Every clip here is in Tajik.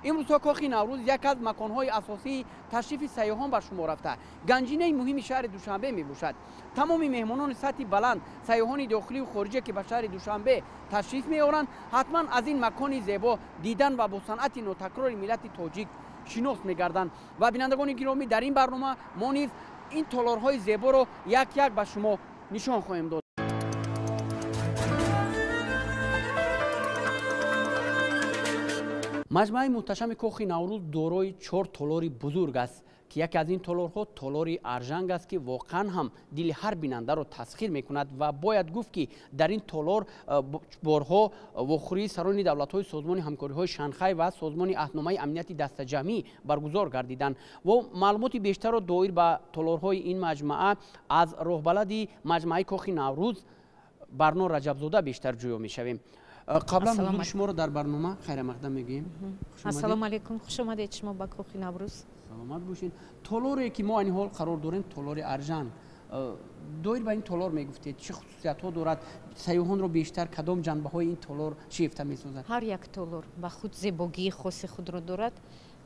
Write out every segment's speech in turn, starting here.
Имрӯзҳо Кохи Наврӯз яке аз маконҳои асосии ташрифи сайёҳон ба шумор рафта, ганҷинаи муҳими шаҳри Душанбе мебошад. Тамоми меҳмонони сатҳи баланд, сайёҳони дохилию хориҷа, ки ба шаҳри Душанбе ташриф меоранд, ҳатман аз ин макони зебо дидан ва бо санъати нотакрори миллати тоҷик шинос мегарданд. Ва бинандагони гиромӣ, дар ин барнома мо низ ин толорҳои зеборо як як ба шумо нишон хоҳем дод. Маҷмӯаи муҳташами Кохи Наврӯз дорои 4 толори бузург аст, ки яке аз ин толорҳо толори Аржанг аст, ки воқеан ҳам дили ҳар бинандаро тасхир мекунад. Ва бояд гуфт, ки дар ин толор борҳо вохӯрии сарони давлатҳои Созмони ҳамкориҳои Шанхай ва Созмони аҳдномаи амнияти дастаҷамъӣ баргузор гардиданд. Ва маълумоти бештарро доир ба толорҳои ин маҷмӯа аз роҳбалади маҷмӯаи Кохи Наврӯз Барно Раҷабзода бештар ҷӯё мешавем. Қаблан ҳузури шуморо дар барнома хайрамақдам мегӯем. Ассалому алайкум, хуш омадед шумо ба Кохи Наврӯз. Саломат бошед. Толоре ки мо айни ҳол қарор дорем, толори Аржанг. Доир ба ин толор мегуфтед, чӣ хусусиятҳо дорад? Сайёҳонро бештар кадом ҷанбаҳои ин толор шефта месозад? Ҳар як толор ба худ зебогии хоси худро дорад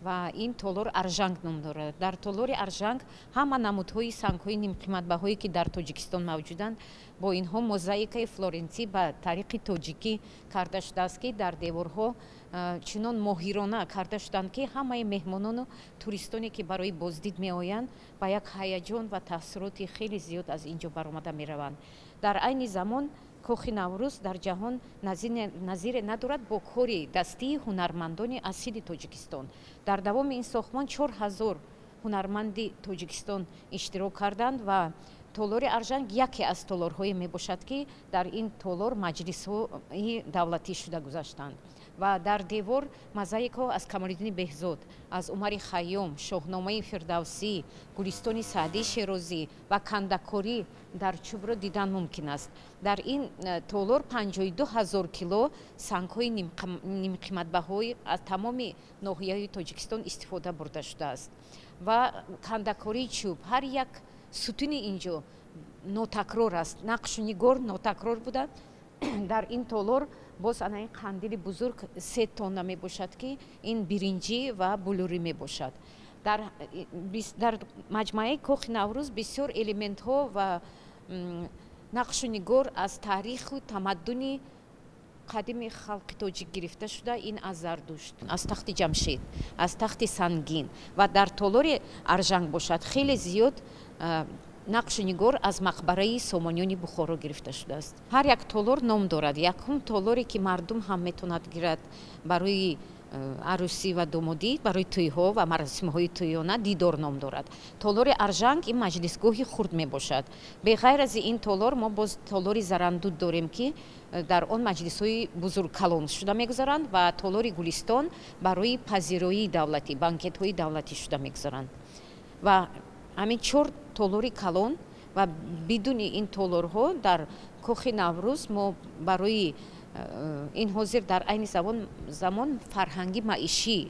ва ин толор Аржанг ном дорад. Дар толори Аржанг ҳама намудҳои сангҳои нимқиматбаҳое, ки дар Тоҷикистон мавҷуданд, бо инҳо мозаикаи флорентӣ ба тариқи тоҷикӣ карда шудааст, ки дар деворҳо чунон моҳирона карда шуданд, ки ҳамаи меҳмонону туристоне, ки барои боздид меоянд, ба як ҳаяҷон ва таассуроти хеле зиёд аз ин ҷо баромада мераванд. Дар айни замон Кохи Наврӯз дар ҷаҳон назире надорад бо кори дастии ҳунармандони асили Тоҷикистон. Дар давоми ин сохтмон 4000 ҳунарманди Тоҷикистон иштирок карданд ва толори Аржанг яке аз толорҳое мебошад, ки дар ин толор маҷлисҳои давлатӣ шуда гузаштанд. Ва дар девор мозаикҳо аз Камолиддини Беҳзод, аз Умари Хайём, Шоҳномаи Фирдавсӣ, Гулистони Саъдии Шерозӣ ва кандакорӣ дар чӯбро дидан мумкин аст. Дар ин толор 52 000 кило сангҳои нимқиматбаҳои аз тамоми ноҳияҳои Тоҷикистон истифода бурда шудааст. Ва кандакории чӯб, ҳар як сутуни ин ҷо нотакрор аст, нақшу нигор нотакрор буда. Дар ин толор боз ана ин қандили бузург 3 тонна мебошад, ки ин биринҷӣ ва булурӣ мебошад. Дар маҷмӯаи Кохи Наврӯз бисёр элементҳо ва нақшу нигор аз таъриху тамаддуни қадими халқи тоҷик гирифта шуда. Ин аз Зардушт, аз тахти Ҷамшед, аз тахти Сангин ва дар толори Аржанг бошад хеле зиёд нақшу нигор аз мақбараи Сомониёни Бухоро гирифта шудааст. Ҳар як толор ном дорад. Якум толоре, ки мардум ҳам метавонад гирад барои арӯсӣ ва домодӣ, барои тӯйҳо ва маросимҳои тӯёна, Дидор ном дорад. Толори Аржанг ин маҷлисгоҳи хурд мебошад. Беғайр аз ин толор мо боз толори Зарандуд дорем, ки дар он маҷлисҳои бузург калон шуда мегузаранд ва толори Гулистон барои пазироии давлатӣ, банкетҳои давлатӣ шуда мегузаранд. Ва ҳамин 4 толори калон ва бидуни ин толорҳо дар Кохи Наврӯз мо барои ин ҳозир дар айни замон фарҳанги маишӣ,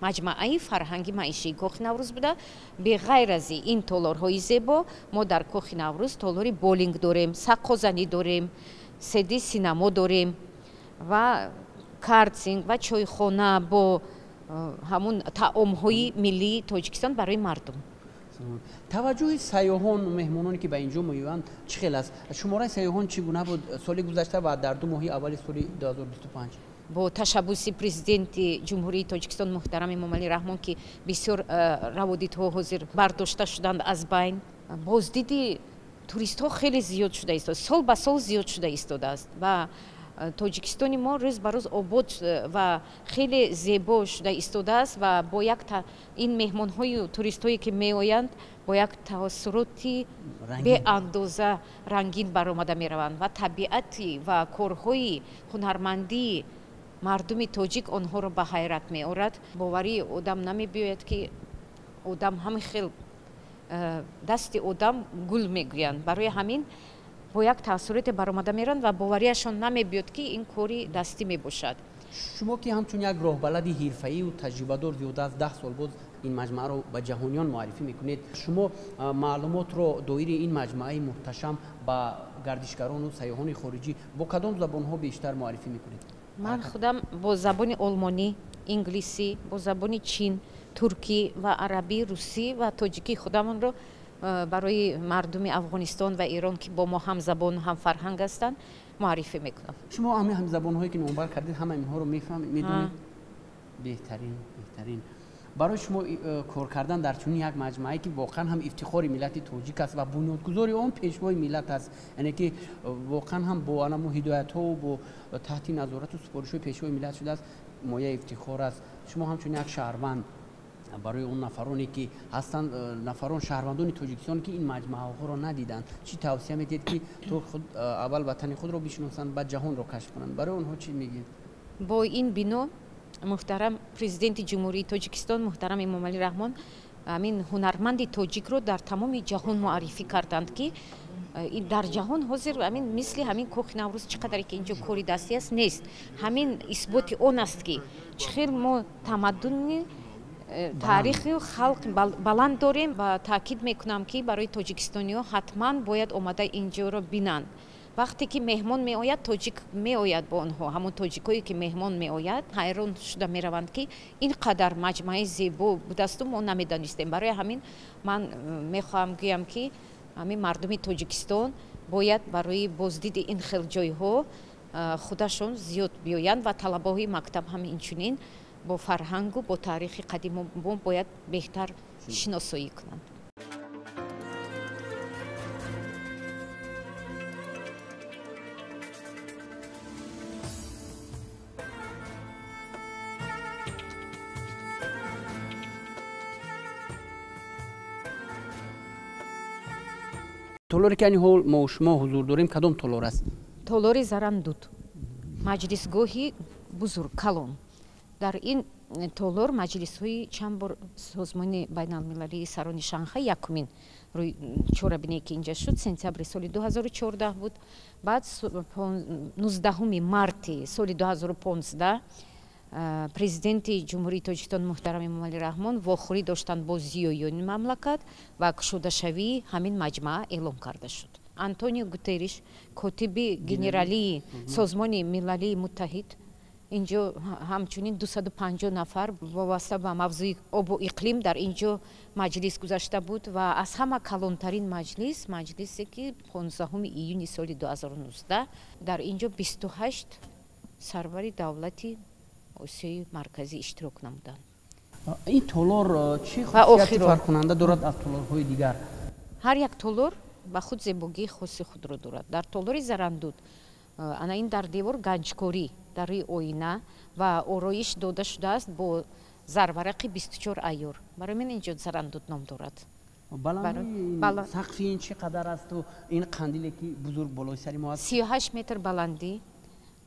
маҷмӯаи фарҳанги маишии Кохи Наврӯз буда. Беғайр аз ин толорҳои зебо мо дар Кохи Наврӯз толори болинг дорем, саққозанӣ дорем, седи синамо дорем ва картинг ва чойхона бо ҳамун таомҳои миллии Тоҷикистон барои мардум. Таваҷҷӯҳи сайёҳон, меҳмононе, ки ба инҷо меоянд, чӣ хел аст? Шумораи сайёҳон чӣ гуна буд соли гузашта ва дар 2 моҳи аввали соли 2025? Бо ташаббуси президенти Ҷумҳурии Тоҷикистон муҳтарам Эмомалӣ Раҳмон, ки бисёр раводидҳо ҳозир бардошта шуданд аз байн, боздиди туристҳо хеле зиёд шуда истодааст, сол ба сол зиёд шуда истодааст ва Тоҷикистони мо рӯз ба рӯз обод ва хеле зебо шуда истодааст ва бо як ин меҳмонҳою туристҳое, ки меоянд, бо як таассуроти беандоза рангин баромада мераванд ва табиати ва корҳои ҳунармандии мардуми тоҷик онҳоро ба ҳайрат меорад. Боварии одам намебиёяд, ки одам ҳамин хел дасти одам гул мегӯянд. Барои ҳамин бо як таассуроте баромада мераванд ва боварияшон намебиёд, ки ин кори дастӣ мебошад. Шумо ки ҳамчун як роҳбалади ҳирфаиву таҷрибадор зиёда аз 10 сол боз ин маҷмӯаро ба ҷаҳониён муаррифӣ мекунед, шумо маълумотро доири ин маҷмӯаи муҳташам ба гардишгарону сайёҳони хориҷӣ бо кадом забонҳо бештар муаррифӣ мекунед? Ман худам бо забони олмонӣ, инглисӣ, бо забони чин, туркӣ ва арабӣ, русӣ ва тоҷикӣ худамонро барои мардуми Афғонистон ва Эрон, ки бо мо ҳамзабону ҳамфарҳанг ҳастанд, муаррифӣ мекунам. Шумо ҳамин ҳамзабонҳое ки номбар кардед, ҳама инҳоро мефаҳмед, медонед? Беҳтарин, беҳтарин. Барои шумо кор кардан дар чунин як маҷмӯае, ки воқеан ҳам ифтихори миллати тоҷик аст ва бунёдгузори он пешвои миллат аст, яъне ки воқеан ҳам бо анамо ҳидоятҳо бо таҳти назорату супоришҳои пешвои миллат шудааст, мояи ифтихор аст. Шумо ҳамчун як шаҳрванд барои он нафароне ки ҳастанд, нафарон шаҳрвандони Тоҷикистон, ки ин маҷмӯаҳоро надиданд, чӣ тавсия медиҳед, ки то худ аввал ватани худро бишиносанд, баъд ҷаҳонро кашф кунанд? Барои онҳо чӣ мегӯед? Бо ин бино муҳтарам президенти Ҷумҳурии Тоҷикистон муҳтарам Эмомалӣ Раҳмон ҳамин ҳунарманди тоҷикро дар тамоми ҷаҳон муаррифӣ карданд, ки дар ҷаҳон ҳозир ҳамин мисли ҳамин кохи Наврӯз чӣ қадаре ки инҷо кори дастӣ аст, нест. Ҳамин исботи он аст, ки чӣ хел мо тамаддуни таърихи халқ баланд дорем. Ва таъкид мекунам, ки барои тоҷикистониҳо ҳатман бояд омада инҷоро бинанд. Вақте ки меҳмон меояд, тоҷик меояд бо онҳо, ҳамон тоҷикое ки меҳмон меояд, ҳайрон шуда мераванд, ки ин қадар маҷмӯаи зебо будасту мо намедонистем. Барои ҳамин ман мехоҳам гӯям, ки ҳамин мардуми Тоҷикистон бояд барои боздиди ин хел ҷойҳо худашон зиёд биёянд ва талабаҳои мактаб ҳам инчунин бо фарҳангу бо таърихи қадимо бояд беҳтар шиносоӣ кунанд. Толоре ки айни ҳол мо шумо ҳузур дорем, кадом толор аст? Толори Зарандуд, маҷлисгоҳи бузург, калон. Дар ин толор маҷлисҳои чанд бор Созмони байналмилалии сарони Шанхай, якумин чорабиние ки инҷа шуд, сентябри соли 2014 буд. Баъд 19 марти соли 2015 президенти Ҷумҳурии Тоҷикистон муҳтарам Эмомалӣ Раҳмон вохӯрӣ доштанд бо зиёёни мамлакат ва кушодашавии ҳамин маҷмаа эълон карда шуд. Антонио Гутерриш, котиби генералии Созмони Милалии Муттаҳид, инҷо ҳамчунин 250 нафар вобаста ба мавзӯи обу иқлим дар инҷо маҷлис гузашта буд. Ва аз ҳама калонтарин маҷлис, маҷлисе ки 15 июни соли 2019 дар инҷо 28 сарвари давлати Осиёи Марказӣ иштирок намуданд. Ин толор чӣ хусусияти фарқкунанда дорад аз толорҳои дигар? Ҳар як толор ба худ зебогии хоси худро дорад. Дар толори Зарандуд ана ин дар девор ганҷкорӣ дар рӯи оина ва ороиш дода шудааст бо зарварақи 24 айёр. Барои ман инҷо Зарандуд ном дорад. Баландии сақфи ин чӣ қадар асту ин қандиле ки бузург болои сари мо аст? 38 метр баландӣ.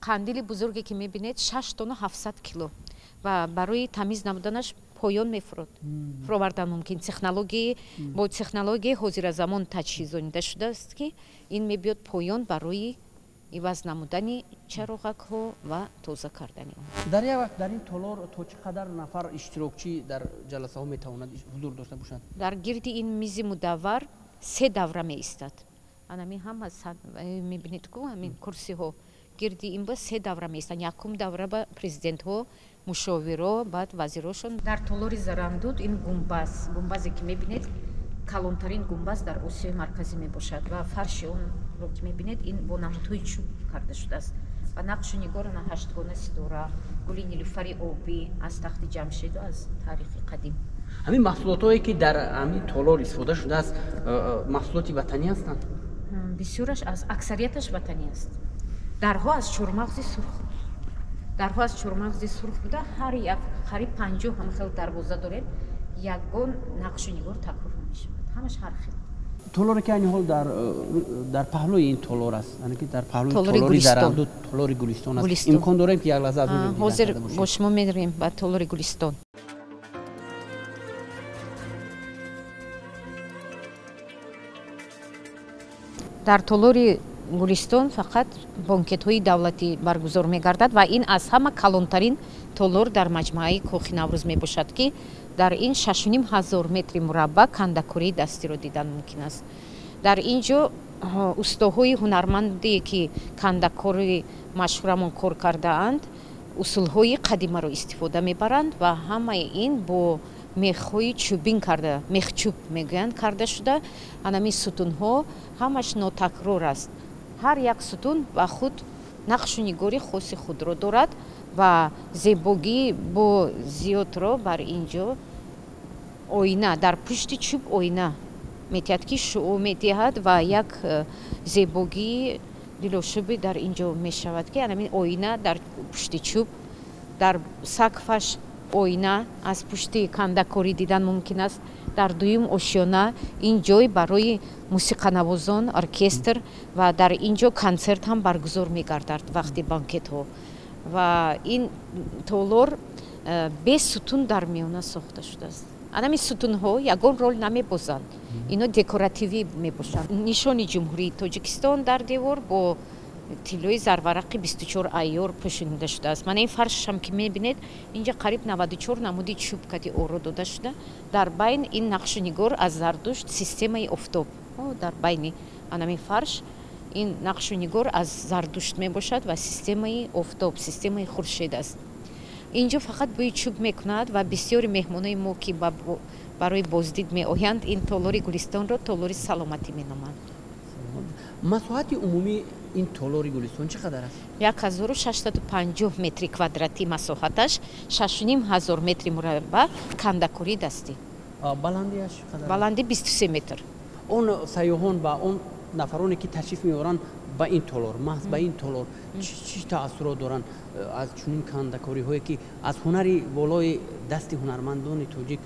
Қандили бузурге ки мебинед, 6 тонна 700 кило ва барои тамиз намуданаш поён мефурод фуровардан мумкин. Технологии бо технологияи ҳозиразамон таҷҳизонида шудааст, ки ин мебиёд поён барои иваз намудани чароғакҳо ва тоза кардани он. Дар як вақт дар ин толор то чӣ қадар нафар иштирокчӣ дар ҷаласаҳо метавонад ҳузур дошта бошад? Дар гирди ин мизи мудаввар се давра меистад. Анами ҳама мебинед ку, ҳамин курсиҳо гирди ин ба се давра меистанд. Якум давра ба президентҳо, мушовиро, баъд вазирошон. Дар толори Зарандуд ин гумбаз, гумбазе ки мебинед, калонтарин гумбаз дар Осиёи Марказӣ мебошад ва фарши онро ки мебинед, ин бо намудҳои чӯб карда шудааст ва нақшу нигор на ҳаштгона ситора, гули нилуфари обӣ аз тахти Ҷамшеду аз таърихи қадим. Ҳамин маҳсулотҳое ки дар ҳамин толор истифода шудааст, маҳсулоти ватанӣ ҳастанд? Бисёраш, аз аксарияташ ватанӣ аст. Дарҳо аз чормағзи сурх, дарҳо аз чормағзи сурх буда, ҳар як қариб 50 ҳамхел дарвоза дорем, ягон нақшу нигор такрор намешавад, ҳамаш ҳар хел. Толоре ки айни ҳол дар паҳлӯи ин толор аст, яъне ки дар паҳлӯи толори Зарандуд, толори Гулистон аст, имкон дорем ки як лаҳза аз он ҳозир бо шумо мерем ба толори Гулистон. Дар толори Гулистон фақат банкетҳои давлатӣ баргузор мегардад ва ин аз ҳама калонтарин толор дар маҷмӯаи кохи Наврӯз мебошад, ки дар ин 6500 метри мураббаъ кандакории дастиро дидан мумкин аст. Дар ин ҷо устоҳои ҳунарманде ки кандакори машҳурамон кор кардаанд, Усулҳои қадимаро истифода мебаранд ва ҳамаи ин бо мехҳои чӯбин карда, мехчӯб мегӯянд, карда шуда. Анамин сутунҳо ҳамаш нотакрор аст. Ҳар як сутун ба худ нақшу нигори хоси худро дорад ва зебогии бо зиёдро бар ин ҷо оина, дар пушти чӯб оина метиҳад, ки шуъу медиҳад ва як зебогии дилошӯбе дар ин ҷо мешавад, ки анамин оина дар пушти чӯб, дар сақфаш оина аз пушти кандакорӣ дидан мумкин аст. Дар дуюм ошёна ин ҷой барои мусиқанавозон, оркестр ва дар ин ҷо консерт ҳам баргузор мегардад вақти банкетҳо. Ва ин толор бе сутун дар миёна сохта шудааст. Анами сутунҳо ягон рол намебозанд, ино декоративӣ мебошанд. Нишони Ҷумҳурии Тоҷикистон дар девор бо тиллои зарварақи 24 айёр пӯшонида шудааст. Мана ин фаршам ки мебинед, инҷа қариб 94 намуди чӯб кати оро дода шуда. Дар байн ин нақшу нигор аз Зардушт, системаи офтоб. Дар байни анамин фарш ин нақшу нигор аз Зардушт мебошад ва системаи офтоб, системаи хуршед аст. Инҷо фақат бӯи чӯб мекунад ва бисёри меҳмонои мо, ки барои боздид меоянд, ин толори Гулистонро толори саломатӣ меноманд. Масоҳати умумии ин толори Гулистон чӣ қадар аст? 1650 метри квадратӣ масоҳаташ, 6500 метри мураббаъ кандакории дастӣ. Баландиаш чӣ қадар? Баландӣ 23 метр. Он сайёҳон ва он нафароне ки ташриф меоранд ба ин толор, маҳз ба ин толор, чӣ таассурот доранд аз чунин кандакориҳое, ки аз ҳунари болои дасти ҳунармандони тоҷик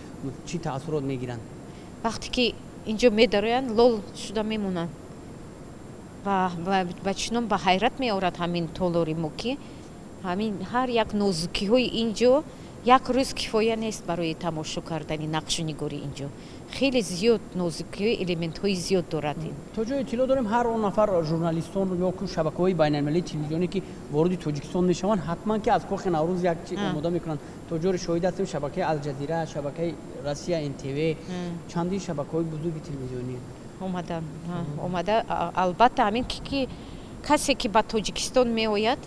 чӣ таассурот мегиранд? Вақте ки инҷо медароянд, лол шуда мемонанд ва ба чунон ба ҳайрат меорад ҳамин толори мо, ки ҳамин ҳар як нозукиҳои ин ҷо як рӯз кифоя нест барои тамошо кардани нақшу нигори ин ҷо. Хеле зиёд нозукиҳои, элементҳои зиёд дорад ин. То ҷое иттилоъ дорем, ҳар он нафар журналистон ё шабакаҳои байналмилалии телевизионӣ, ки вориди Тоҷикистон мешаванд, ҳатман ки аз Кохи Наврӯз як чи омода мекунанд. То ҷоре шоҳид ҳастем, шабакаи Алҷазира, шабакаи Россия НТВ, чандин шабакаҳои бузурги телевизионӣ омадан, омада. Албатта, ҳамин ки касе ки ба Тоҷикистон меояд,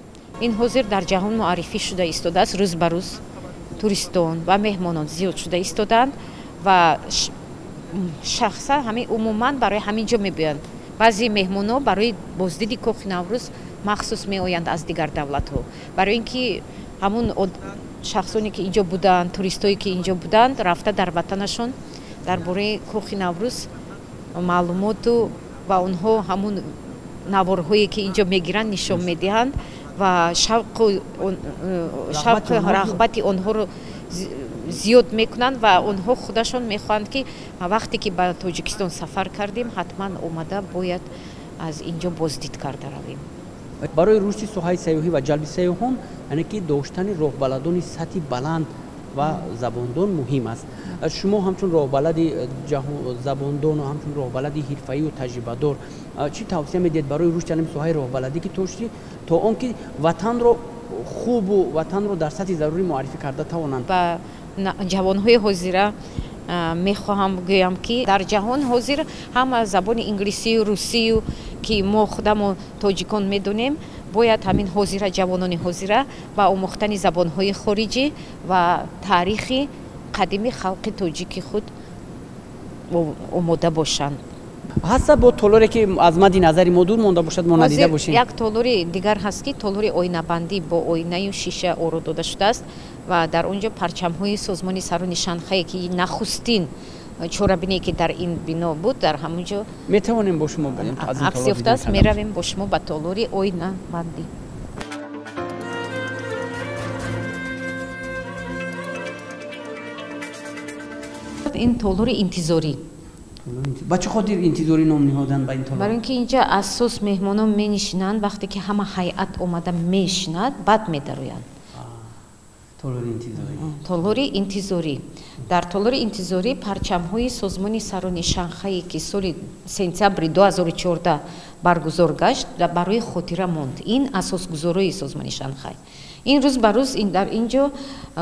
ин ҳозир дар ҷаҳон муаррифӣ шуда истодааст. Рӯз ба рӯз туристон ва меҳмонон зиёд шуда истодаанд ва шахсан ҳамин умуман барои ҳамин ҷо мебиёянд. Баъзе меҳмонҳо барои боздиди Кохи Наврӯз махсус меоянд аз дигар давлатҳо, барои ин ки ҳамун шахсоне ки инҷо буданд, туристое ки инҷо буданд, рафта дар ватанашон дар бораи Кохи Наврӯз маълумоту ва онҳо ҳамун наворҳое ки инҷо мегиранд, нишон медиҳанд ва шавқу рағбати онҳоро зиёд мекунанд ва онҳо худашон мехоҳанд, ки вақте ки ба Тоҷикистон сафар кардем, ҳатман омада бояд аз инҷо боздид карда равем. Барои рушди соҳаи сайёҳӣ ва ҷалби сайёҳон, яъне ки доштани роҳбаладони сатҳи баланд ва забондон муҳим аст. Шумо ҳамчун роҳбалади забондону ҳамчун роҳбалади ҳирфаию таҷрибадор чӣ тавсия медиҳед барои рушди ҳамин соҳаи роҳбаладӣ, ки то он ки ватанро хубу ватанро дар сатҳи зарурӣ муаррифӣ карда тавонанд? Ба ҷавонҳои ҳозира мехоҳам гӯям, ки дар ҷаҳон ҳозир ҳама забони инглисию русию, ки мо худамо тоҷикон медонем, бояд ҳамин ҳозира, ҷавонони ҳозира ба омӯхтани забонҳои хориҷӣ ва таърихи қадими халқи тоҷики худ омода бошанд. Ҳаста бо толоре, ки аз мадди назари мо дур монда бошад, мо надида бошем? Як толори дигар ҳаст, ки толори оинабандӣ бо оинаю шиша оро дода шудааст ва дар он ҷо парчамҳои созмони сарони Шанхае, ки нахустин чорабине, ки дар ин бино буд, дар ҳамон ҷо метавонем бо шумо акс ёфтааст. Меравем бо шумо ба толори оинабандӣ. Ин толори интизорӣ. Ба чӣ хотир интизорӣ ном ниҳоданд ба ин толор? Барои ин ки инҷа асос меҳмонон менишинанд, вақте ки ҳама ҳайат омада мешинад, баъд медароянд. Толори интизорӣ. Толори интизорӣ. Дар толори интизорӣ парчамҳои созмони сарони Шанхае, ки соли сентябри 2014 баргузор гашт, барои хотира монд. Ин асосгузорои созмони Шанхай. Ин рӯз ба рӯз дар ин ҷо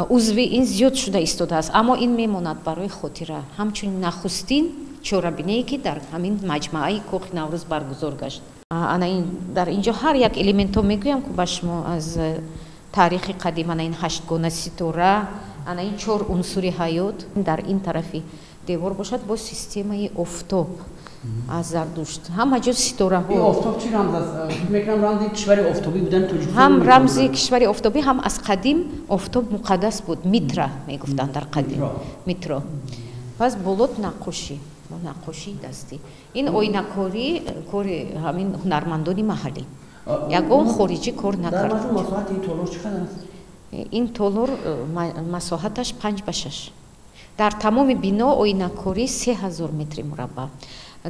узви ин зиёд шуда истодааст, аммо ин мемонад барои хотира, ҳамчун нахустин чорабинае, ки дар ҳамин маҷмӯаи Кохи Наврӯз баргузор гашт. Ана ин дар ин ҷо ҳар як элементҳо, мегӯям ку ба шумо, аз Таърихи қадим, ана ин ҳаштгона ситора, ана ин чор унсури ҳаёт. Дар ин тарафи девор бошад бо системаи офтоб аз Зардушт, ҳама ҷо ситораҳо. Офтоб чӣ рамз аст? Фикр мекунам, рамзи кишвари офтобӣ будани Тоҷикистон. Ҳам рамзи кишвари офтобӣ, ҳам аз қадим офтоб муқаддас буд, Митра мегуфтанд дар қадим, Митро. Пас болот наққошӣ, наққошии дастӣ, ин оинакорӣ, кори ҳамин ҳунармандони маҳаллӣ, ягон хориҷӣ кор накард. Масоҳати ин толор чӣ қадар аст? Ин толор масоҳаташ 5 ба 6. Дар тамоми бино оинакорӣ 3000 метри мураббаъ,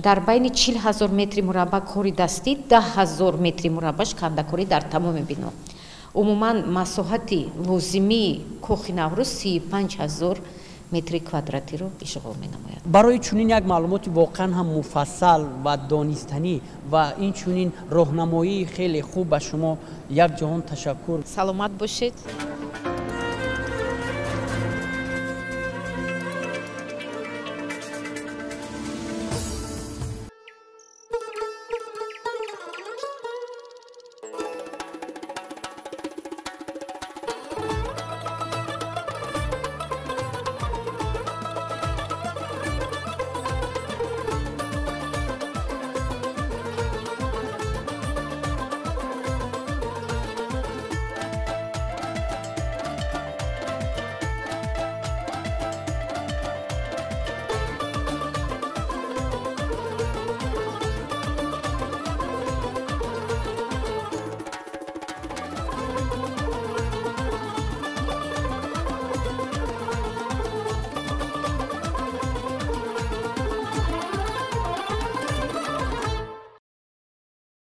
дар байни 40 000 метри мураббаъ кори дастӣ, 10 000 метри мураббааш кандакорӣ дар тамоми бино. Умуман масоҳати лозимии кохи Наврӯз 35 000 метри квадратиро ишғол менамояд. Барои чунин як маълумоти воқеан ҳам муфассал ва донистанӣ ва инчунин роҳнамоии хеле хуб ба шумо як ҷаҳон ташаккур. Саломат бошед.